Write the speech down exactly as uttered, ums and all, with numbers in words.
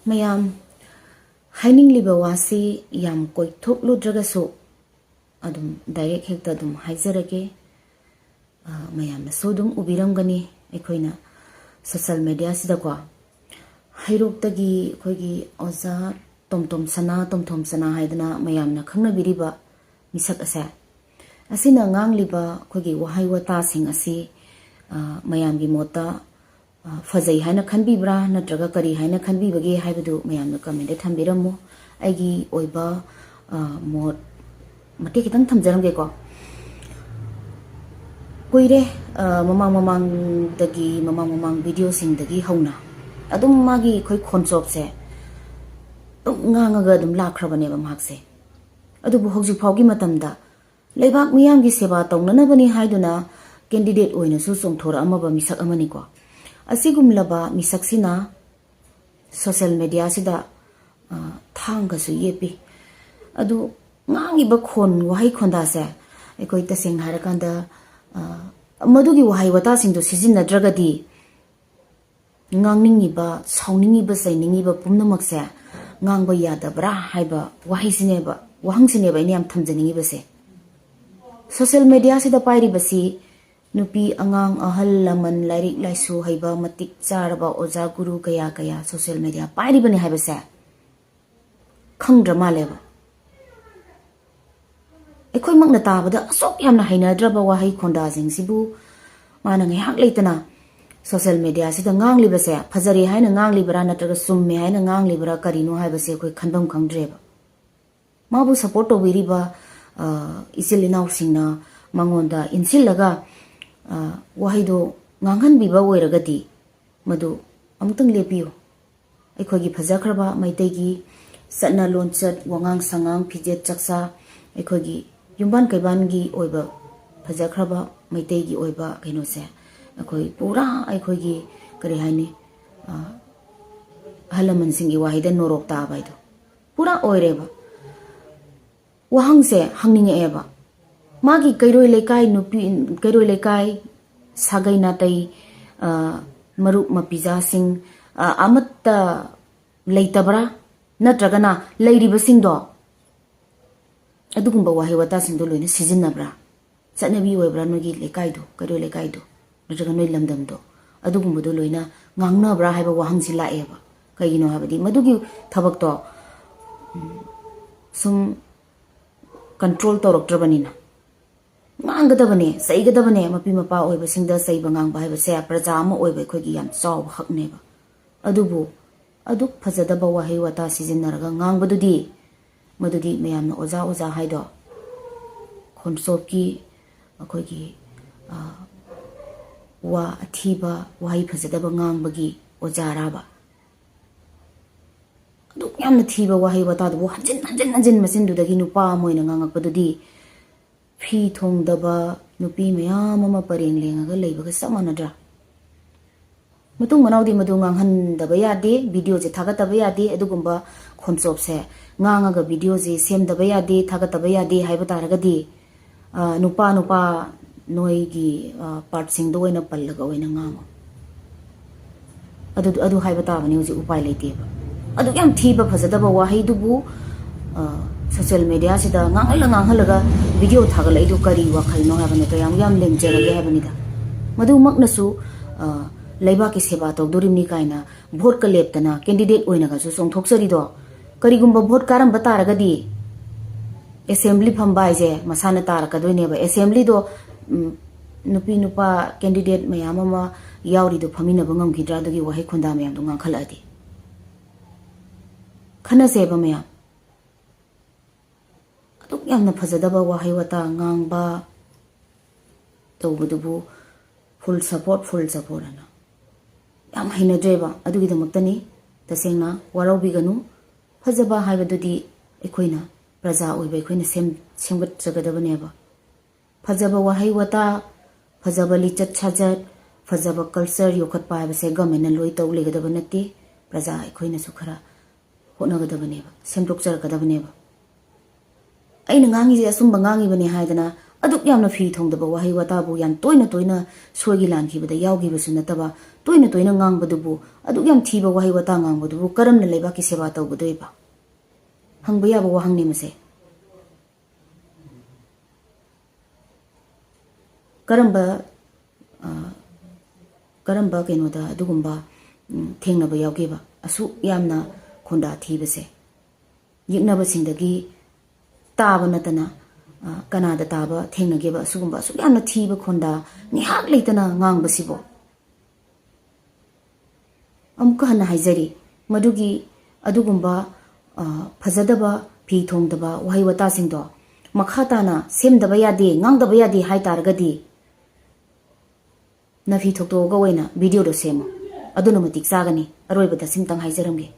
ꯃꯌꯥꯝ, ꯍꯥꯏꯅꯤꯡꯂꯤꯕ ꯋꯥꯁꯤ ꯌꯥꯝ ꯀꯣꯏꯊꯣꯛꯂꯨꯗ꯭ꯔꯒꯁꯨ ꯑꯗꯨꯝ ꯗꯥꯏꯔꯦꯛ ꯍꯦꯛꯇ ꯑꯗꯨꯝ ꯍꯥꯏꯖꯔꯒꯦ꯫ ꯑ, ꯃꯌꯥꯝꯅꯁꯨ ꯑꯗꯨꯝ ꯎꯕꯤꯔꯝꯒꯅꯤ, ꯑꯩꯈꯣꯏꯅ ꯁꯣꯁꯦꯜ ꯃꯦꯗꯤꯌꯥꯁꯤꯗꯀꯣ, ꯍꯩꯔꯣꯛꯇꯒꯤ ꯑꯩꯈꯣꯏꯒꯤ ꯑꯣꯖꯥ ꯇꯣꯝꯇꯣꯝ ꯁꯅꯥ, ꯇꯣꯝꯊꯣꯝ ꯁꯅꯥ ꯍꯥꯏꯗꯅ ꯃꯌꯥꯝꯅ ꯈꯪꯅꯕꯤꯔꯤꯕ ꯃꯤꯁꯛ ꯑꯁꯦ, ꯑꯁꯤꯅ ꯉꯥꯡꯂꯤꯕ ꯑꯩꯈꯣꯏꯒꯤ ꯋꯥꯍꯩ ꯋꯥꯇꯥꯁꯤꯡ ꯑꯁꯤ, ꯑ, ꯃꯌꯥꯝꯒꯤ ꯃꯣꯠꯇ, ꯑ, ꯐꯖꯩ ꯍꯥꯏꯅ ꯈꯟꯕꯤꯕ꯭ꯔꯥ, ꯅꯠꯇ꯭ꯔꯒ ꯀꯔꯤ ꯍꯥꯏꯅ ꯈꯟꯕꯤꯕꯒꯦ ꯍꯥꯏꯕꯗꯨ ꯃꯌꯥꯝꯅ ꯀꯃꯦꯟꯗ ꯊꯝꯕꯤꯔꯝꯃꯨ꯫ ꯑꯩꯒꯤ ꯑꯣꯏꯕ, ꯑ, ꯃꯣꯠ ꯃꯇꯦꯛ ꯈꯤꯇꯪ ꯊꯝꯖꯔꯝꯒꯦꯀꯣ꯫ ꯀꯨꯏꯔꯦ, ꯑ, ꯃꯃꯥꯡ ꯃꯃꯥꯡꯗꯒꯤ, ꯃꯃꯥꯡ ꯃꯃꯥꯡ ꯚꯤꯗꯤꯑꯣꯁꯤꯡꯗꯒꯤ ꯍꯧꯅ ꯑꯗꯨꯝ ꯃꯥꯒꯤ ꯑꯩꯈꯣꯏ ꯈꯣꯟꯆꯣꯞꯁꯦ ꯑꯗꯨꯝ ꯉꯥꯡꯉꯒ ꯑꯗꯨꯝ ꯂꯥꯛꯈ꯭ꯔꯕꯅꯦꯕ ꯃꯍꯥꯛꯁꯦ꯫ ꯑꯗꯨꯕꯨ ꯍꯧꯖꯤꯛ ꯐꯥꯎꯒꯤ ꯃꯇꯝꯗ ꯂꯩꯕꯥꯛ ꯃꯤꯌꯥꯝꯒꯤ ꯁꯦꯕꯥ ꯇꯧꯅꯅꯕꯅꯤ ꯍꯥꯏꯗꯨꯅ ꯀꯦꯟꯗꯤꯗꯦꯠ ꯑꯣꯏꯅꯁꯨ ꯆꯣꯡꯊꯣꯔꯛꯑꯝꯃꯕ ꯃꯤꯁꯛ ꯑꯃꯅꯤꯀꯣ꯫ ꯑꯁꯤꯒꯨꯝꯂꯕ ꯃꯤꯁꯛꯁꯤꯅ ꯁꯣꯁꯦꯜ ꯃꯦꯗꯤꯌꯥꯁꯤꯗ, ꯑ, ꯊꯥꯡꯒꯁꯨ ꯌꯦꯞꯄꯤ꯫ ꯑꯗꯨ ꯉꯥꯡꯉꯤꯕ ꯈꯣꯟ, ꯋꯥꯍꯩ ꯈꯣꯟꯗꯥꯁꯦ ꯑꯩꯈꯣꯏ ꯇꯁꯦꯡꯅ ꯍꯥꯏꯔꯀꯥꯟꯗ, ꯑ, ꯃꯗꯨꯒꯤ ꯋꯥꯍꯩ ꯋꯥꯇꯥꯁꯤꯡꯗꯣ ꯁꯤꯖꯤꯟꯅꯗ꯭ꯔꯒꯗꯤ ꯉꯥꯡꯅꯤꯡꯉꯤꯕ, ꯁꯥꯎꯅꯤꯡꯉꯤꯕ, ꯆꯩꯅꯤꯡꯉꯤꯕ ꯄꯨꯝꯅꯃꯛꯁꯦ ꯉꯥꯡꯕ ꯌꯥꯗꯕ꯭ꯔꯥ ꯍꯥꯏꯕ ꯋꯥꯍꯩꯁꯤꯅꯦꯕ, ꯋꯥꯍꯪꯁꯤꯅꯦꯕ ꯑꯩꯅ ꯌꯥꯝ ꯊꯝꯖꯅꯤꯡꯉꯤꯕꯁꯦ꯫ ꯁꯣꯁꯦꯜ ꯃꯦꯗꯤꯌꯥꯁꯤꯗ ꯄꯥꯏꯔꯤꯕꯁꯤ ꯅꯨꯄꯤ, ꯑꯉꯥꯡ, ꯑꯍꯜ ꯂꯃꯟ, ꯂꯥꯏꯔꯤꯛ ꯂꯥꯏꯁꯨ ꯍꯩꯕ, ꯃꯇꯤꯛ ꯆꯥꯔꯕ ꯑꯣꯖꯥ ꯒꯨꯔꯨ ꯀꯌꯥ ꯀꯌꯥ ꯁꯣꯁꯦꯜ ꯃꯦꯗꯤꯌꯥ ꯄꯥꯏꯔꯤꯕꯅꯤ ꯍꯥꯏꯕꯁꯦ ꯈꯪꯗ꯭ꯔ ꯃꯥꯜꯂꯦꯕ꯫ ꯑꯩꯈꯣꯏꯃꯛꯅ ꯇꯥꯕꯗ ꯑꯁꯨꯛ ꯌꯥꯝꯅ ꯍꯩꯅꯗ꯭ꯔꯕ ꯋꯥꯍꯩ ꯈꯣꯟꯗꯥꯁꯤꯡꯁꯤꯕꯨ ꯃꯥꯅ ꯉꯥꯏꯍꯥꯛ ꯂꯩꯇꯅ ꯁꯣꯁꯦꯜ ꯃꯦꯗꯤꯌꯥꯁꯤꯗ ꯉꯥꯡꯂꯤꯕꯁꯦ ꯐꯖꯔꯦ ꯍꯥꯏꯅ ꯉꯥꯡꯂꯤꯕꯔꯥ ꯅꯠꯇ꯭ꯔꯒ ꯆꯨꯝꯃꯦ ꯍꯥꯏꯅ ꯉꯥꯡꯂꯤꯕꯔꯥ ꯀꯔꯤꯅꯣ ꯍꯥꯏꯕꯁꯦ ꯑꯩꯈꯣꯏ ꯈꯟꯐꯝ ꯈꯪꯗ꯭ꯔꯦꯕ꯫ ꯃꯥꯕꯨ ꯁꯄꯣꯔꯠ ꯇꯧꯕꯤꯔꯤꯕ, ꯑ, ꯏꯆꯤꯜ ꯏꯅꯥꯎꯁꯤꯡꯅ ꯃꯉꯣꯟꯗ ꯏꯟꯁꯤꯜꯂꯒ, ꯑ, ꯋꯥꯍꯩꯗꯣ ꯉꯥꯡꯍꯟꯕꯤꯕ ꯑꯣꯏꯔꯒꯗꯤ ꯃꯗꯨ ꯑꯃꯨꯛꯇꯪ ꯂꯦꯞꯄꯤꯌꯨ꯫ ꯑꯩꯈꯣꯏꯒꯤ ꯐꯖꯈ꯭ꯔꯕ ꯃꯩꯇꯩꯒꯤ ꯆꯠꯅ ꯂꯣꯟꯆꯠ, ꯋꯥꯉꯥꯡ ꯁꯉꯥꯡ, ꯐꯤꯖꯦꯠ ꯆꯛꯆꯥ, ꯑꯩꯈꯣꯏꯒꯤ ꯌꯨꯝꯕꯥꯟ ꯀꯩꯕꯥꯟꯒꯤ ꯑꯣꯏꯕ ꯐꯖꯈ꯭ꯔꯕ ꯃꯩꯇꯩꯒꯤ ꯑꯣꯏꯕ ꯀꯩꯅꯣꯁꯦ ꯑꯩꯈꯣꯏ ꯄꯨꯔꯥ ꯑꯩꯈꯣꯏꯒꯤ ꯀꯔꯤ ꯍꯥꯏꯅꯤ, ꯑ, ꯑꯍꯜ ꯂꯃꯟꯁꯤꯡꯒꯤ ꯋꯥꯍꯩꯗ ꯅꯣꯔꯣꯛ ꯇꯥꯕ ꯍꯥꯏꯗꯣ ꯄꯨꯔꯥ ꯑꯣꯏꯔꯦꯕ꯫ ꯋꯥꯍꯪꯁꯦ ꯍꯪꯅꯤꯡꯉꯛꯑꯦꯕ꯫ ꯃꯥꯒꯤ ꯀꯩꯔꯣꯏ ꯂꯩꯀꯥꯏ ꯅꯨꯄꯤ, ꯀꯩꯔꯣꯏ ꯂꯩꯀꯥꯏ ꯁꯥꯒꯩ ꯅꯥꯇꯩ, ꯑ, ꯃꯔꯨꯞ ꯃꯄꯤꯖꯥꯁꯤꯡ, ꯑ, ꯑꯃꯠꯇ ꯂꯩꯇꯕ꯭ꯔꯥ? ꯅꯠꯇ꯭ꯔꯒꯅ ꯂꯩꯔꯤꯕꯁꯤꯡꯗꯣ ꯑꯗꯨꯒꯨꯝꯕ ꯋꯥꯍꯩ ꯋꯥꯇꯥꯁꯤꯡꯗꯣ ꯂꯣꯏꯅ ꯁꯤꯖꯤꯟꯅꯕ꯭ꯔꯥ? ꯆꯠꯅꯕꯤ ꯑꯣꯏꯕ꯭ꯔꯥ ꯅꯣꯏꯒꯤ ꯂꯩꯀꯥꯏꯗꯣ, ꯀꯩꯔꯣꯏ ꯂꯩꯀꯥꯏꯗꯣ, ꯅꯠꯇ꯭ꯔꯒ ꯅꯣꯏ ꯂꯝꯗꯝꯗꯣ, ꯑꯗꯨꯒꯨꯝꯕꯗꯣ ꯂꯣꯏꯅ ꯉꯥꯡꯅꯕ꯭ꯔꯥ ꯍꯥꯏꯕ ꯋꯥꯍꯪꯁꯤ ꯂꯥꯛꯑꯦꯕ꯫ ꯀꯩꯒꯤꯅꯣ ꯍꯥꯏꯕꯗꯤ ꯃꯗꯨꯒꯤ ꯊꯕꯛꯇꯣ, ꯎꯝ, ꯁꯨꯝ ꯀꯟꯇ꯭ꯔꯣꯜ ꯇꯧꯔꯛꯇ꯭ꯔꯕꯅꯤꯅ꯫ ꯉꯥꯡꯒꯗꯕꯅꯦ, ꯆꯩꯒꯗꯕꯅꯦ꯫ ꯃꯄꯤ ꯃꯄꯥ ꯑꯣꯏꯕꯁꯤꯡꯗ ꯆꯩꯕ ꯉꯥꯡꯕ ꯍꯥꯏꯕꯁꯦ ꯄ꯭ꯔꯖꯥ ꯑꯃ ꯑꯣꯏꯕ ꯑꯩꯈꯣꯏꯒꯤ ꯌꯥꯝ ꯆꯥꯎꯕ ꯍꯛꯅꯦꯕ꯫ ꯑꯗꯨꯕꯨ ꯑꯗꯨꯛ ꯐꯖꯗꯕ ꯋꯥꯍꯩ ꯋꯥꯇꯥ ꯁꯤꯖꯤꯟꯅꯔꯒ ꯉꯥꯡꯕꯗꯨꯗꯤ, ꯃꯗꯨꯗꯤ ꯃꯌꯥꯝꯅ ꯑꯣꯖꯥ ꯑꯣꯖꯥ ꯍꯥꯏꯗꯣ, ꯈꯣꯟꯆꯣꯞꯀꯤ ꯑꯩꯈꯣꯏꯒꯤ, ꯑ, ꯋꯥ ꯑꯊꯤꯕ, ꯋꯥꯍꯩ ꯐꯖꯗꯕ ꯉꯥꯡꯕꯒꯤ ꯑꯣꯖꯥꯔꯥꯕ? ꯑꯗꯨꯛ ꯌꯥꯝꯅ ꯊꯤꯕ ꯋꯥꯍꯩ ꯋꯥꯇꯥꯗꯨꯕꯨ ꯍꯟꯖꯤꯟ ꯍꯟꯖꯤꯟ ꯍꯟꯖꯤꯟ ꯃꯆꯤꯟꯗꯨꯗꯒꯤ ꯅꯨꯄꯥ ꯑꯃ ꯑꯣꯏꯅ ꯉꯥꯡꯉꯛꯄꯗꯨꯗꯤ ꯐꯤ ꯊꯣꯡꯗꯕ ꯅꯨꯄꯤ ꯃꯌꯥꯝ ꯑꯃ ꯄꯔꯦꯡ ꯂꯦꯡꯉꯒ ꯂꯩꯕꯒ ꯆꯞ ꯃꯥꯟꯅꯗ꯭ꯔꯥ? ꯃꯇꯨꯡ ꯃꯅꯥꯎꯗꯤ ꯃꯗꯨ ꯉꯥꯡꯍꯟꯗꯕ ꯌꯥꯗꯦ, ꯚꯤꯗꯤꯑꯣꯁꯦ ꯊꯥꯒꯠꯇꯕ ꯌꯥꯗꯦ, ꯑꯗꯨꯒꯨꯝꯕ ꯈꯣꯟꯆꯣꯞꯁꯦ ꯉꯥꯡꯉꯒ ꯚꯤꯗꯤꯑꯣꯁꯦ ꯁꯦꯝꯗꯕ ꯌꯥꯗꯦ, ꯊꯥꯒꯠꯇꯕ ꯌꯥꯗꯦ ꯍꯥꯏꯕ ꯇꯥꯔꯒꯗꯤ, ꯑ, ꯅꯨꯄꯥ, ꯅꯨꯄꯥ ꯅꯣꯏꯒꯤ, ꯑ, ꯄꯥꯔꯠꯁꯤꯡꯗꯣ ꯑꯣꯏꯅ ꯄꯜꯂꯒ ꯑꯣꯏꯅ ꯉꯥꯡꯉꯣ꯫ ꯑꯗꯨ, ꯑꯗꯨ ꯍꯥꯏꯕ ꯇꯥꯕꯅꯤ, ꯍꯧꯖꯤꯛ ꯎꯄꯥꯏ ꯂꯩꯇꯦꯕ꯫ ꯑꯗꯨꯛ ꯌꯥꯝ ꯊꯤꯕ ꯐꯖꯗꯕ ꯋꯥꯍꯩꯗꯨꯕꯨ, ꯑ, ꯁꯣꯁꯤꯌꯦꯜ ꯃꯦꯗꯤꯌꯥꯁꯤꯗ ꯉꯥꯡꯍꯜꯂ ꯉꯥꯡꯍꯜꯂꯒ ꯚꯤꯗꯤꯑꯣ ꯊꯥꯒꯠꯂꯛꯏꯗꯨ ꯀꯔꯤ ꯋꯥꯈꯜꯅꯣ ꯍꯥꯏꯕꯅꯤꯗ, ꯌꯥꯝ, ꯌꯥꯝ ꯂꯦꯝꯖꯔꯒꯦ ꯍꯥꯏꯕꯅꯤꯗ꯫ ꯃꯗꯨꯃꯛꯅꯁꯨ, ꯑ, ꯂꯩꯕꯥꯛꯀꯤ ꯁꯦꯕꯥ ꯇꯧꯗꯣꯔꯤꯕꯅꯤ ꯀꯥꯏꯅ ꯚꯣꯠꯀ ꯂꯦꯞꯇꯅ ꯀꯦꯟꯗꯤꯗꯦꯠ ꯑꯣꯏꯅꯒꯁꯨ ꯆꯣꯡꯊꯣꯛꯆꯔꯤꯗꯣ, ꯀꯔꯤꯒꯨꯝꯕ ꯚꯣꯠ ꯀꯥꯔꯝꯕ ꯇꯥꯔꯒꯗꯤ ꯑꯦꯁꯦꯝꯕ꯭ꯂꯤ ꯐꯝꯕ ꯍꯥꯏꯁꯦ ꯃꯁꯥꯅ ꯇꯥꯔꯛꯀꯗꯣꯏꯅꯦꯕ꯫ ꯑꯦꯁꯦꯝꯕ꯭ꯂꯤꯗꯣ, ꯎꯝ, ꯅꯨꯄꯤ ꯅꯨꯄꯥ ꯀꯦꯟꯗꯤꯗꯦꯠ ꯃꯌꯥꯝ ꯑꯃ ꯌꯥꯎꯔꯤꯗꯣ ꯐꯝꯃꯤꯟꯅꯕ ꯉꯝꯈꯤꯗ꯭ꯔꯥ? ꯑꯗꯨꯒꯤ ꯋꯥꯍꯩ ꯈꯣꯟꯗꯥ ꯃꯌꯥꯝꯗꯣ ꯉꯥꯡꯈꯠꯂꯛꯑꯗꯤ꯫ ꯈꯟꯅꯁꯦꯕ ꯃꯌꯥꯝ꯫ ꯑꯗꯨꯛ ꯌꯥꯝꯅ ꯐꯖꯗꯕ ꯋꯥꯍꯩ ꯋꯥꯇꯥ ꯉꯥꯡꯕ ꯇꯧꯕꯗꯨꯕꯨ full support, full support ꯑꯅ ꯌꯥꯝ ꯍꯩꯅꯗ꯭ꯔꯦꯕ꯫ ꯑꯗꯨꯒꯤꯗꯃꯛꯇꯅꯤ ꯇꯁꯦꯡꯅ ꯋꯥꯔꯧꯕꯤꯒꯅꯨ꯫ ꯐꯖꯕ ꯍꯥꯏꯕꯗꯨꯗꯤ ꯑꯩꯈꯣꯏꯅ, ꯄ꯭ꯔꯖꯥ ꯑꯣꯏꯕ ꯑꯩꯈꯣꯏꯅ ꯁꯦꯝ-, ꯁꯦꯝꯒꯠꯆꯒꯗꯕꯅꯦꯕ꯫ ꯐꯖꯕ ꯋꯥꯍꯩ ꯋꯥꯇꯥ, ꯐꯖꯕ ꯂꯤꯆꯠ ꯁꯥꯖꯠ, ꯐꯖꯕ culture ꯌꯣꯛꯈꯠꯄ ꯍꯥꯏꯕꯁꯦ ꯒꯃꯦꯟꯅ ꯂꯣꯏ ꯇꯧ ꯂꯩꯒꯗꯕ ꯅꯠꯇꯦ꯫ ꯄ꯭ꯔꯖꯥ ꯑꯩꯈꯣꯏꯅꯁꯨ ꯈꯔ ꯍꯣꯠꯅꯒꯗꯕꯅꯦꯕ, ꯁꯦꯝꯗꯣꯛꯆꯔꯛꯀꯗꯕꯅꯦꯕ꯫ ꯑꯩꯅ ꯉꯥꯡꯉꯤꯁꯦ ꯑꯆꯨꯝꯕ ꯉꯥꯡꯉꯤꯕꯅꯦ ꯍꯥꯏꯗꯅ ꯑꯗꯨꯛ ꯌꯥꯝꯅ ꯐꯤ ꯊꯣꯡꯗꯕ ꯋꯥꯍꯩ ꯋꯥꯇꯥꯕꯨ ꯌꯥꯝ ꯇꯣꯏꯅ ꯇꯣꯏꯅ ꯁꯣꯏꯒꯤ ꯂꯥꯟꯈꯤꯕꯗ ꯌꯥꯎꯈꯤꯕꯁꯨ ꯅꯠꯇꯕ, ꯇꯣꯏꯅ ꯇꯣꯏꯅ ꯉꯥꯡꯕꯗꯨꯕꯨ, ꯑꯗꯨꯛ ꯌꯥꯝ ꯊꯤꯕ ꯋꯥꯍꯩ ꯋꯥꯇꯥ ꯉꯥꯡꯕꯗꯨꯕꯨ ꯀꯔꯝꯅ ꯂꯩꯕꯥꯛꯀꯤ ꯁꯦꯕꯥ ꯇꯧꯒꯗꯣꯏꯕ? ꯍꯪꯕ ꯌꯥꯕ ꯋꯥꯍꯪꯅꯤ ꯃꯁꯦ꯫ ꯀꯔꯝꯕ, ꯑ, ꯀꯔꯝꯕ ꯀꯩꯅꯣꯗ ꯑꯗꯨꯒꯨꯝꯕ, ꯎꯝ, ꯊꯦꯡꯅꯕ ꯌꯥꯎꯒꯦꯕ? ꯑꯁꯨꯛ ꯌꯥꯝꯅ ꯈꯣꯟꯗꯥ ꯊꯤꯕꯁꯦ꯫ ꯌꯦꯛꯅꯕꯁꯤꯡꯗꯒꯤ ꯇꯥꯕ ꯅꯠꯇꯅ, ꯑ, ꯀꯅꯥꯗ ꯇꯥꯕ ꯊꯦꯡꯅꯒꯦꯕ ꯑꯁꯤꯒꯨꯝꯕ ꯑꯁꯨꯛ ꯌꯥꯝꯅ ꯊꯤꯕ ꯈꯣꯟꯗꯥ ꯉꯥꯏꯍꯥꯛ ꯂꯩꯇꯅ ꯉꯥꯡꯕꯁꯤꯕꯣ? ꯑꯃꯨꯛꯀ ꯍꯟꯅ ꯍꯥꯏꯖꯔꯤ, ꯃꯗꯨꯒꯤ ꯑꯗꯨꯒꯨꯝꯕ, ꯑ, ꯐꯖꯗꯕ, ꯐꯤ ꯊꯣꯡꯗꯕ ꯋꯥꯍꯩ ꯋꯥꯇꯥꯁꯤꯡꯗꯣ ꯃꯈꯥ ꯇꯥꯅ ꯁꯦꯝꯗꯕ ꯌꯥꯗꯦ, ꯉꯥꯡꯗꯕ ꯌꯥꯗꯦ ꯍꯥꯏ ꯇꯥꯔꯒꯗꯤ, ꯅꯐꯤ ꯊꯣꯛꯇꯣꯛꯑꯒ ꯑꯣꯏꯅ ꯚꯤꯗꯤꯑꯣꯗꯣ ꯁꯦꯝꯃꯣ, ꯑꯗꯨꯅ ꯃꯇꯤꯛ ꯆꯥꯒꯅꯤ꯫ ꯑꯔꯣꯏꯕꯗ ꯁꯤꯝꯇꯪ ꯍꯥꯏꯖꯔꯝꯒꯦ꯫